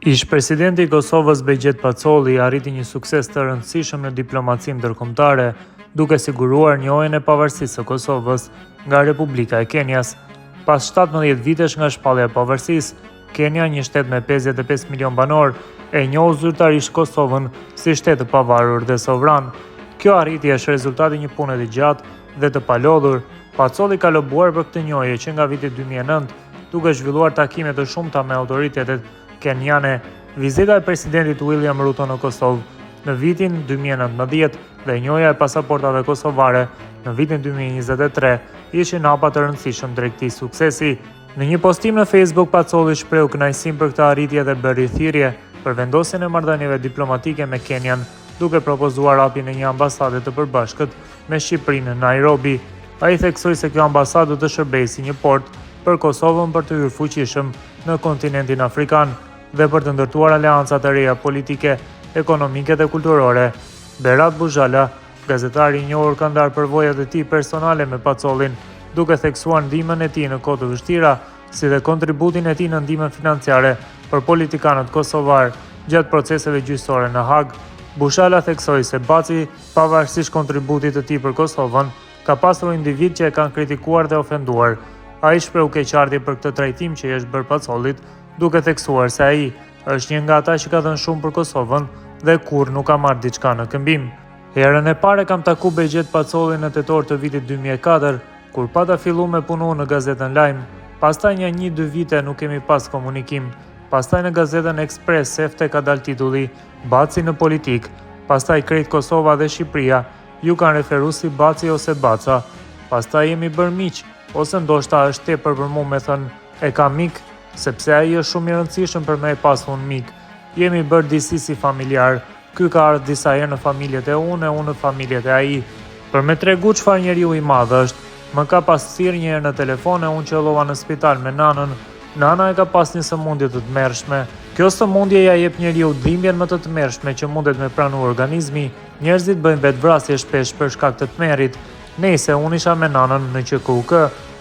Ish-presidenti i Kosovës Behgjet Pacolli arriti një sukses të rëndësishëm në diplomacinë ndërkombëtare, duke siguruar njohjen e pavarësisë së Kosovës nga Republika e Kenias. Pas 17 vitesh nga shpallja e pavarësisë, Kenia, një shtet me 55 milion banorë, e njohu zyrtarisht Kosovën si shtet të pavarur dhe sovran. Kjo arritje është rezultat i një pune të gjatë dhe të palodhur. Pacolli ka lobuar për këtë njohje që nga viti 2009, duke zhvilluar takime të shumta me autoritetet keniane. Vizita e presidentit William Ruto në Kosovë në vitin 2019 dhe njohja e pasaportave kosovare në vitin 2023 ishin hapa të rëndësishëm drejt këtij suksesi. Në një postim në Facebook, Pacolli shprehu kënaqësinë për këtë arritje dhe bëri thirrje për vendosjen e marrëdhënieve diplomatike me Kenian, duke propozuar hapjen e një ambasade të përbashkët me Shqipërinë në Nairobi. Ai theksoi se kjo ambasadë do të shërbejë si një portë për Kosovën për të hyrë fuqishëm në kontinentin afrikan dhe për të ndërtuar aleanca të reja politike, ekonomike dhe kulturore. Berat Buzhala, gazetari i njohur ka ndarë përvojat e tij personale me Pacollin, duke theksuar ndihmën e tij në kohë të vështira, si dhe kontributin e tij në ndihmën financiare për politikanët kosovarë gjatë proceseve gjyqësore në Hagë. Buzhala theksoi se Baci, pavarësisht kontributit të tij për Kosovën, ka pasur individë që e kanë kritikuar dhe ofenduar. Ai shprehu keqardhje për këtë trajtim që i është bërë Pacollit, duke theksuar se ai është një nga ata që ka dhënë shumë për Kosovën dhe kurrë nuk ka marrë diçka në këmbim. Herën e parë e kam taku Behgjet Pacollin në tetor të vitit 2004, kur pata fillu me punu në gazetën Lajm. Pastaj nja një dy vite nuk kemi pas komunikim. Pastaj në gazetën Express sefte ka dal titulli Baci në politikë. Pastaj krejt Kosova dhe Shqipëria ju kanë referu si Baci ose Baca. Pastaj jemi bërë miq, ose ndoshta është tepër për mu me thënë e kam mik, sepse ai është shumë i rëndësishëm për me e pas unë mik. Jemi bërë disi si familjar. Ky ka ardhë disa herë në familjet e unë e unë në familjet e ai. Për me tregu çfarë njeriu i madh është, më ka pas thirrë një herë në telefon e unë qëllova në spital me nanën. Nana e ka pas një sëmundje të tmerrshme. Kjo sëmundje ja jep njeriut dhimbjen më të tmerrshme që mundet me pranu organizmi. Njerëzit bëjnë vetëvrasje shpesh për shkak të tmerrit. Nejse, unë isha me nanën në QKUK,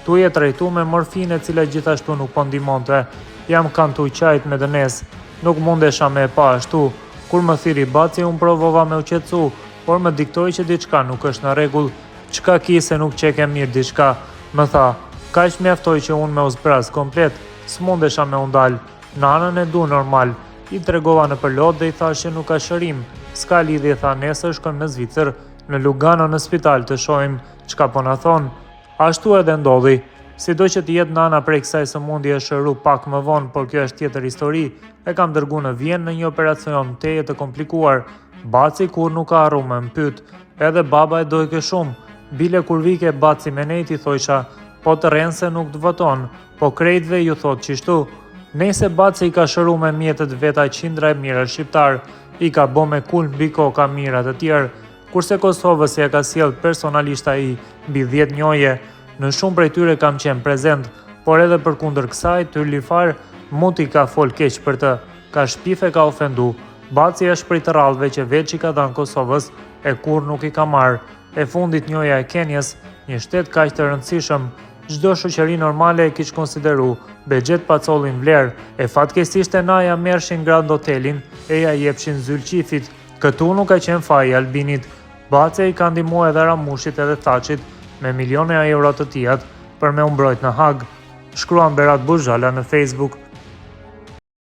tuj e trajtu me morfinë e cila gjithashtu nuk po ndihmonte. Jam kanë tuj qajt me dënesë. Nuk mundesha me e pa ashtu. Kur më thirri baci unë provova me u qetësu, por më diktoi që diçka nuk është në rregull. Çka ki se nuk qeke mirë diçka, më tha. Kaq mjaftoi që unë me u zbraz komplet, s'mundesha me u ndal. Nanën e du normal. I tregova nëpër lot dhe i thashë që nuk ka shërim. S'ka lidhje tha nesër shkojmë në Zvicër, në Lugano në spital të shohim çka po na thonë. Ashtu edhe ndodhi. Sido që të jetë nana prej kësaj sëmundje është shëru pak më vonë, por kjo është tjetër histori. E kam dërgu në Vjenë në një operacion tejet të komplikuar. Baci kurrë nuk ka harru me m'pyt. Edhe baba e dojke shumë. Bile kur vike baci me nejt i thojsha, po të rren se nuk të voton, po krejtve ju thot qishtu. Nejse baci i ka shëru me mjetet veta qindra e mijëra shqiptarë, i ka bo me kulm mbi koka mijëra të tjerë, kurse Kosovës ia ka sjellë personalisht ai mbi 10 njohje. Në shumë prej tyre kam qenë prezent, por edhe përkundër kësaj, Tyrlifar muti ka fol keq për të, ka shpif e ka ofendu. Baci është prej të rrallëve që veç i ka dhënë Kosovës e kurrë nuk i ka marrë. E fundit njohja e Kenias, një shtet kaq të rëndësishëm, çdo shoqëri normale e kish konsideru Behgjet Pacollin vlerë, e fatkeqësisht e na ja merrshin Grand Hotelin e ja jepshin Zylqifit. Këtu nuk ka qenë faji i Albinit. Baca i ka ndihmu edhe Ramushit edhe Thaçit me miliona euro të tijat për me u mbrojt në Hagë, shkruan Berat Buzhala në Facebook.